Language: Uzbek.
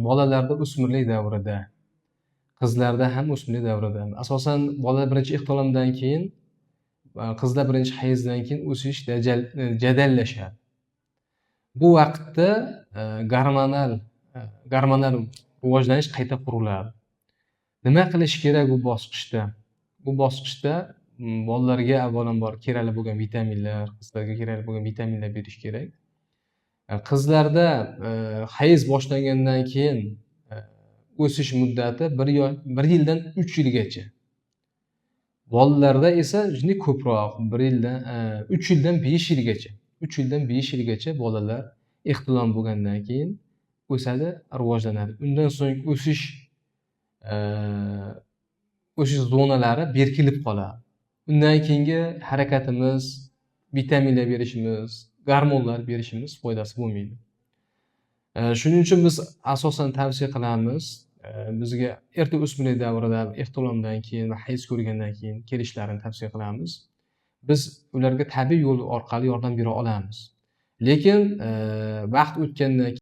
Bolalarda o'smirlik davrida, qizlarda ham o'smirlik davrida. Asosan bolalar birinchi ehtilomdan keyin, qizlar birinchi hayzdan keyin o'sish jadallashadi. Bu vaqtda gormonal rivojlanish qayta quriladi. Nima qilish kerak bu bosqichda? Bu bosqichda bolalarga avvalambor kerakli bo'lgan vitaminlar, qizlarga kerakli bo'lgan vitaminlar berish kerak. Qizlarda hayz boshlangandan keyin o'sish muddati 1 yildan 3 yilgacha. Bolalarda esa juda ko'proq, 1 yildan, 3 yildan 5 yilgacha. 3 yildan 5 yilgacha bolalar ehtilom bo'lgandan keyin o'sadi, rivojlanadi. Undan so'ng o'sish zonalari berkilib qoladi. Undan keyingi harakatimiz, vitaminlar berishimiz, gormonlar berishimiz foydasi bo'lmaydi. Shuning uchun biz asosan tavsiya qilamiz, bizga erta o'smirlik davrida ehtilomdan keyin va hayz ko'rgandan keyin kelishlarini tavsiya qilamiz. Biz ularga tabiiy yo'l orqali yordam bera olamiz. Lekin vaqt o'tgandan